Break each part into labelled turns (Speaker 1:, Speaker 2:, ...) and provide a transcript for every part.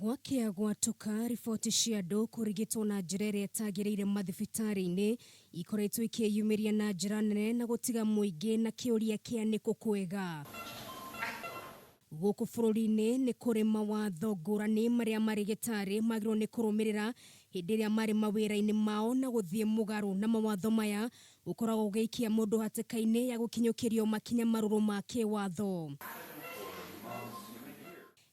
Speaker 1: Gwakĩa gwatuka, riboti cia andũ kũrigitwo na njĩra ĩrĩa ĩtagĩrĩire mathibitarĩ-inĩ ikoretwo ikĩyumĩria na njĩra nene na gũtiga mũingĩ na kĩũria kĩa nĩkũ kwega. Gũkũ bũrũri-inĩ nĩ kũrĩ mawatho ngũrani marĩa marĩgĩtarĩ magĩrĩirwo nĩ kũrũmĩrĩra hĩndĩ ĩrĩa marĩ mawĩra-inĩ mao na gũthiĩ mũgarũ na mawatho maya gũkoragwo gũgĩikia mũndũ hatĩka-inĩ ya gũkinyũkĩrio makinya marũrũ ma kĩwatho.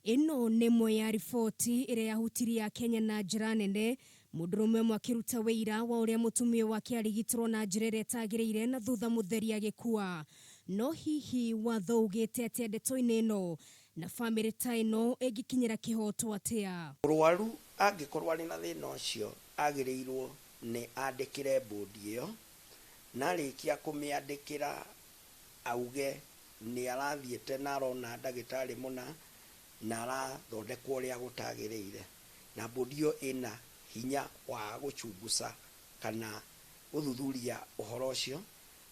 Speaker 1: Ĩno nĩ ĩmwe ya riboti ĩrĩa yahutirie Akenya na njĩra nene, mũndũrũme ũmwe akĩruta wĩira wa ũrĩa mũtumia wake arigitĩrwo na njĩra ĩrĩa ĩtagĩrĩire na thutha mũtheri agĩkua. No hihi watho ugĩte atĩa ndeto-inĩ ĩno, na famĩlĩ ta ĩno ĩngĩkinyĩra kĩhoto atĩa?
Speaker 2: Mũrwaru angĩkorwo arĩ na thĩna ũcio agĩrĩirwo nĩ andĩkĩre mbũndi ĩyo, na arĩkia kũmĩandĩkĩra auge nĩ arathiĩte na arona ndagĩtarĩ mũna na arathondekwo ũrĩa gũtagĩrĩire, na mbũndi ĩyo ĩna hinya wa gũchunguza kana gũthuthuria ũhoro ũcio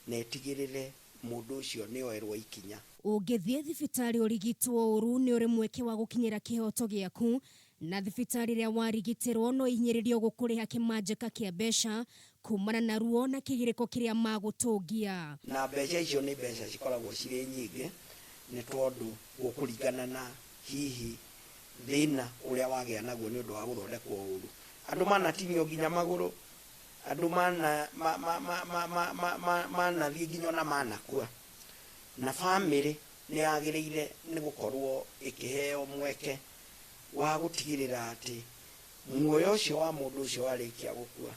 Speaker 2: na ĩtigĩrĩre mũndũ ũcio nĩ oerwo ikinya.
Speaker 1: Ũngĩthiĩ thibitarĩ ũrigitwo ũru nĩ ũrĩ mweke wa gũkinyĩra kĩhoto gĩaku, na thibitarĩ ĩrĩa warigitĩrwo no ĩhinyĩrĩrio gũkũrĩha kĩmanjĩka kĩa mbeca kumana na ruo na kĩgirĩko kĩrĩa magũtũngia.
Speaker 2: Na mbeca icio nĩ mbeca cikoragwo cirĩ nyingĩ nĩ tondũ gũkũringana na hihi thĩna ũrĩa wagĩa naguo nĩ ũndũ wa gũthondekwo ũru. Andũ manatinio nginya magũrũ, andũ mana ma ma ma ma ma ma ma manathiĩ nginya ona manakua. Na bamĩrĩ nĩ yagĩrĩire nĩ gũkorwo ĩkĩheo mweke wa gũtigĩrĩra atĩ muoyo ũcio wa mũndũ ũcio warĩkia gũkua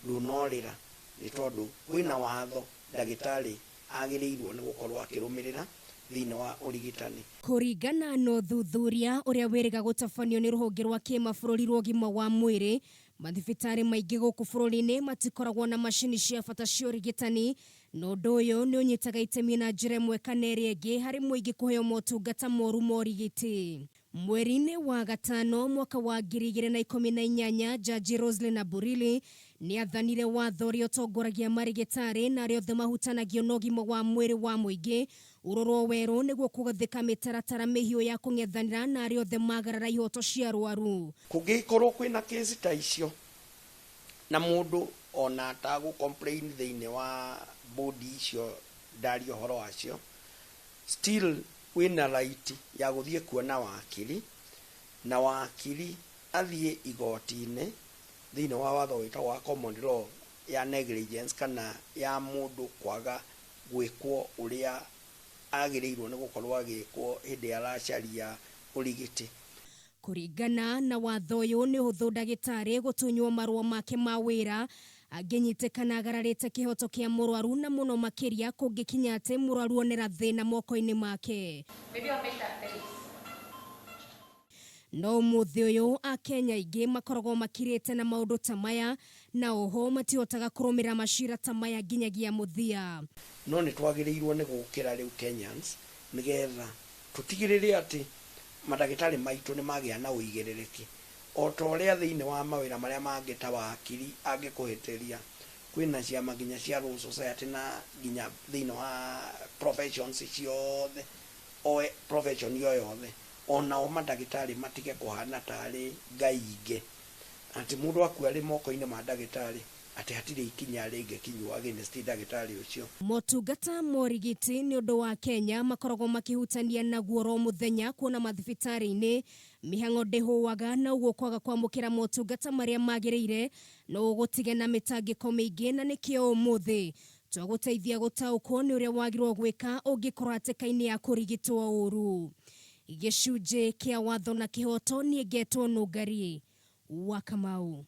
Speaker 2: ndũnorĩra nĩ tondũ kwĩna watho ndagĩtarĩ agĩrĩirwo nĩ gũkorwo akĩrũmĩrĩra thĩinĩ wa ũrigitani.
Speaker 1: Kũringana na ũthuthuria ũrĩa wĩrĩga gũtabanio nĩ rũhonge rwa kĩmabũrũri rwa ũgima wa mwĩrĩ, mathibitarĩ maingĩ gũkũ bũrũri-inĩ matikoragwo na macini cia bata cia ũrigitani, na ũndũ ũyũ nĩ ũnyitaga itemi na njĩra ĩmwe kana ĩrĩa ĩngĩ harĩ mũingĩ kũheo motungata moru ma ũrigiti. Mweri-inĩ wa gatano mwaka wa 2018, Jaji Roselyn Aburili nĩ athanire watho ũrĩa ũtongoragia marĩgĩtarĩ na arĩa othe mahutanagio na ũgima wa mwĩrĩ wa mũingĩ ũrorwo werũ nĩguo kũgathĩka mĩtaratara mĩhiũ ya kũng'ethanĩra na arĩa othe magarara ihoto cia arwaru.
Speaker 2: Kũngĩgĩkorwo kwĩna case ta icio na mũndũ ona atagũ complain thĩinĩ wa board icio ndaria ũhoro wacio, still wĩna right ya gũthiĩ kuona wakiri, na wakiri athiĩ igoti-inĩ thĩinĩ wa watho wĩtagwo wa common law ya negligence kana ya mũndũ kwaga gwĩkwo ũrĩa agĩrĩirwo nĩ gũkorwo agĩkwo hĩndĩ ĩrĩa aracaria ũrigiti.
Speaker 1: Kũringana na watho ũyũ nĩ ũhũthũ ndagĩtarĩ gũtunywo marũa make ma wĩra angĩnyitĩkana agararĩte kĩhoto kĩa mũrwaru na mũno makĩria kũngĩkinya atĩ mũrwaru onera thĩna moko-inĩ make.
Speaker 3: Maybe I'll make that face.
Speaker 1: No ũmũthĩ ũyũ Akenya aingĩ makoragwo makirĩte na maũndũ ta maya na oho matihotaga kũrũmĩrĩra macira ta maya nginyagia mũthia.
Speaker 2: No nĩ twagĩrĩirwo nĩ gũkĩra rĩu Kenyans nĩgetha tũtigĩrĩre atĩ mandagĩtarĩ maitũ nĩ magĩa na ũigĩrĩrĩki o ta ũrĩa thĩinĩ wa mawĩra marĩa mangĩ ta wakiri angĩkũhĩtĩria kwĩna ciama nginya cia Law Society na nginya thĩinĩ wa professions ciothe o profession o yothe onao mandagĩtarĩ matige kũhana tarĩ ngai ingĩ atĩ mũndũ akua arĩ moko-inĩ ma ndagĩtarĩ atĩ hatirĩ ikinya rĩngĩkinywo against ndagĩtarĩ ũcio.
Speaker 1: Motungata ma ũrigiti nĩ ũndũ wa Kenya makoragwo makĩhutania naguo oro mũthenya kuona mathibitarĩ-inĩ mĩhang'o ndĩhũaga na ũguo kwaga kwamũkĩra motungata marĩa magĩrĩire no gũgũtige na mĩtangĩko mĩingĩ na nĩkĩo ũmũthĩ twagũteithia gũtaũkwo nĩ ũrĩa wagĩrĩirwo gwĩka ũngĩkorwo hatĩka-inĩ ya kũrigitwo ũru. Gĩcunjĩ kĩa watho na kĩhoto niĩ ngetwo Nũngari wa Kamau.